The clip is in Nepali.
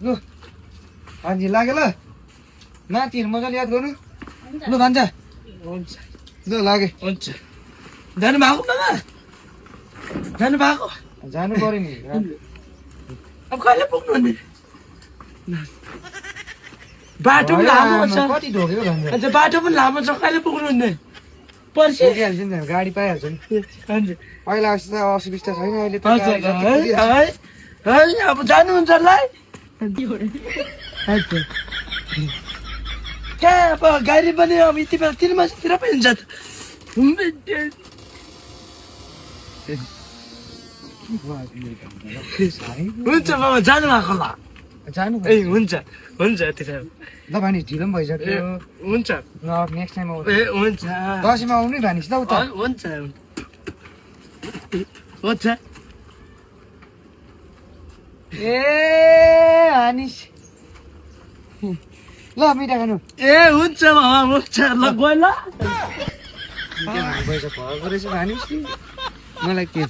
लु भान्जी लाग्यो ल नातिहरू मजाले याद गर्नु लु भान्जा हुन्छ ल लाग्यो हुन्छ जानु भएको मामा जानु भएको जानु पर्यो नि अब कहिले पुग्नु नि बाटो पनि लामो छ कति ढोक्यो भान्जा अन्त बाटो पनि लामो छ कहिले पुग्नु नि पर्सि पुगिहाल्छ नि गाडी पाइहाल्छ नि हजुर पहिला जस्तो त असुविस्ता छैन अहिले त हजुर गाडी जति पुगिहाल्छ। है अब जानुहुन्छ होला है हजुर कहाँ अब गाडी पनि अब यति बेला 3 बजीतिर पनि हुन्छ त हुन्छ मामा जानु भएको होला जानु ए हुन्छ हुन्छ त्यसो ल भानिस ढिलो पनि भइसक्यो हुन्छ ल नेक्स्ट टाइम आउँछ ए हुन्छ दसैँमा आउनु नि भानिस ल उता हुन्छ हुन्छ ए भानिस ल मिठा खानु ए हुन्छ मामा हुन्छ ल गयो ल पैसा भएको रहेछ भानिस मलाई के